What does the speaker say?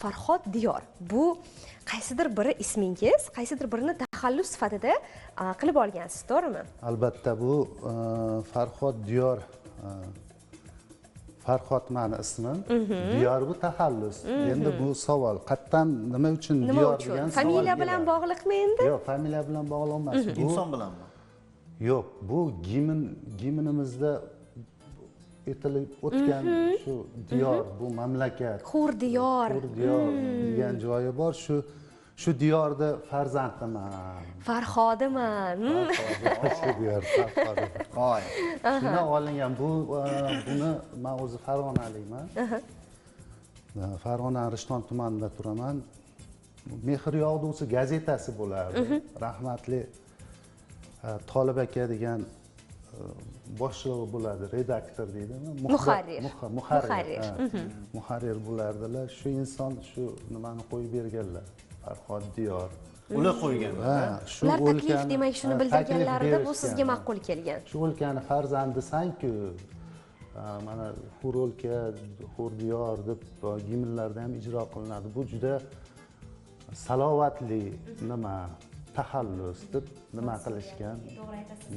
Farhod Diyor, bu qaysidir biri ismingiz, qaysidir birini taxallus sifatida qilib olgansiz, to'g'rimi? Albatta, bu Farhod Diyor, Farhod mani ismim, Diyor bu taxallus. Endi bu savol qayerdan, nima uchun Diyor degan savol. Familiya bilan bog'liqmi endi? Yo'q, familiya bilan bog'liq emas. Inson bilanmi? Yo'q, bu gimnimizda aytilib o'tgan shu diyor, bu mamlakat. Hur diyor. Hur diyor degan joyi bor. Shu diyorda farzandiman. Farhodiman. Shu diyor Farhodi. Voy. Shundan olingan bu buni men o'zi Farg'onalikman. Farg'ona Rishton tumanida turaman. Mehr yog'dusi gazetasi bo'lardi. Rahmatli Tolib aka degan boshlig'i bo'ladi, redaktor deydimi? Muharrir. Muharrir. Muharrir bo'lardilar. Shu inson shu nimani qo'yib berganlar. Farhod Diyor. Ular qo'ygan. Shu ular taklif, demak shuni bildirganlarida bu sizga ma'qul kelgan. Shu o'lkani farzandisan-ku. Mana hur o'lka, hur diyor deb gimnlarda ham ijro qilinadi. Bu juda salovatli nima, taxallus deb nima qilishgan. To'g'ri aytasiz.